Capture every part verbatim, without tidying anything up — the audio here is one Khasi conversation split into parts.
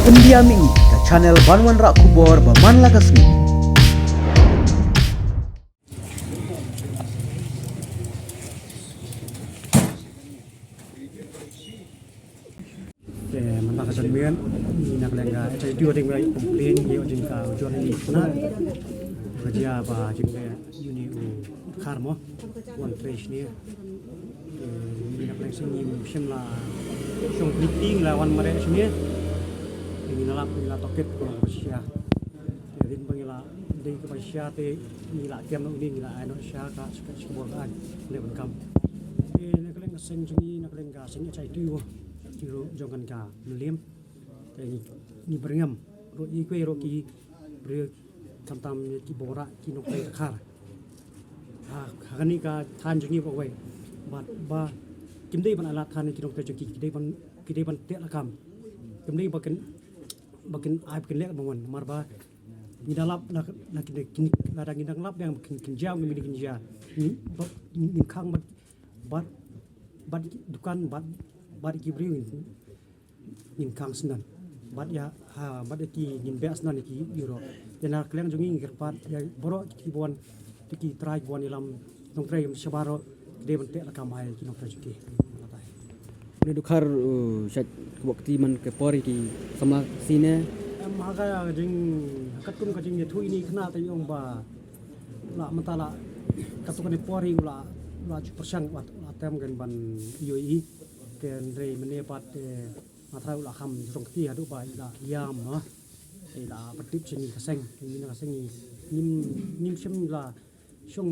India Mini, ka channel ban wanrah khubor ba man la ka sngi. Te mynta ka janmian, ngi na ka liang ka H I T U, dang ïa complain ïa ka jingkha ujor ïa ki khynnah. Ka jia ba jingkha uni u dkhar mo, wan trei shane. Te ngi na ka liang seng ngim shym la shong meeting, la wan mareh shane. Te ngi na lap, ngi la tohkit ko shisha. Te hadien ba ngi la dei kaba shisha te ngi la kem noh uni, ngi la ai noh sha ka, sha ka, sha ka bor ka ai leh ban kam. Te na ka liang ka seng jong ngi, na ka liang ka seng H I T U, ki ruh jong kan ka Mylliem. Te ngi, ngi byrngem ruh, ngi kwei ruh ki briew, khamtam ki bor, ki nongtrei dkhar. Ha, ha kane ka thaiñ jong ngi ba wei, bad ba kim dei ban ai lad than ïa ki nongtrei jong ki, ki dei ban, ki dei ban teh lakam. Kim dei ba kin, ba kin ai ba kin leh ban wan, namar ba ngi da lap la, la kin, kin, lada ngi dang lap biang ba kin, kin jia, ngi, ngi kin jia. Ngi, ba, ngi, ngi khang bad, bad, bad dukan, bad, bad ki briew ngi, ngin khang sngewbha. Bad ïa, ha, bad ïa ki ngin beh sngewbha ïa ki ïa ruh. Te na ka liang jong ngi ngi kyrpad ïa baroh ki, ki wan, ki trai ki wan ïalam nongtrei shabar ruh, ki dei ban teh lakam ïa ki nongtrei jong ki. Une u dkhar, uh, shait kaba kti man ka por ïa ki samla Khasi ne? Em, ha ka jing, katkum ka jingïathuh ïa ine i khynnah te ong ba la mynta la katto katne por hi u la, u la ju pyrshang, u la, u la tem kan ban ïohi. Te hynrei mynne pat te nga trai u la kham jrong kti haduh ba i la ïam, ha. I la pyntip sha ngi ka seng, ngi na ka seng ngi ngim, ngim shym la shong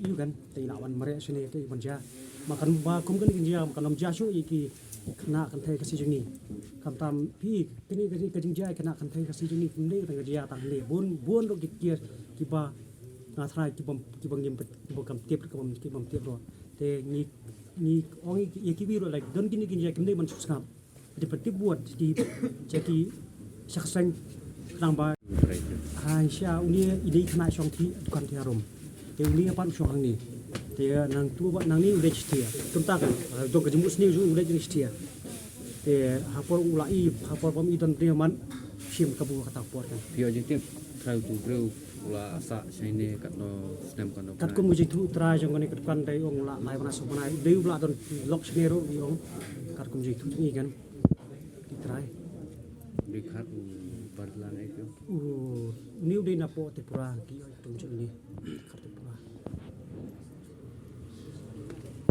ïa u kan, te i la wan mareh shane te i ban jia. Ma kan ba kum kane kan jia, ma kan ym jia shuh ïa ki khynnah kynthei Khasi jong ngi. Khamtam phi, kane ka jing, ka jingjia khynnah kynthei Khasi jong ngi, kane ka jia tang ne bun, bun ruh ki kiar kiba nga trai kiba, kiba ngim, kiba kam tip, kiba, kiba tip ruh. Te ngi, ngi ong ïa ki, ïa kiwei ruh, like, don kine ki jia kim dei ban sngap. Te pyntip bud ki, sha ki, sha ka seng, khnang ba, ha, sha une i dei khynnah shong ki dukan ki harum. Te une pat u shong hangne. Te nangtu bad nangne u dei Shtia. Kumta kan, ha, dong ka jingmut sniew jong u dei Shtia. Te ha por u la i, ha por bym i don briew man, shim kabu kata por kan. Phi ïoh jingtip, trai utu briew u la sah shane katno snem, katno bnai? Katkum ka jingtip u trai jong kane ka dukan dei ong u la lai bnai saw bnai. Dei u la don lok shane ruh i ong. Katkum jingtip jong i kan. Ki trai. Dei khar u Barlan ai phi ong? U, une u dei napoh Tripura, ki ong tum jong une. Khar Tripura.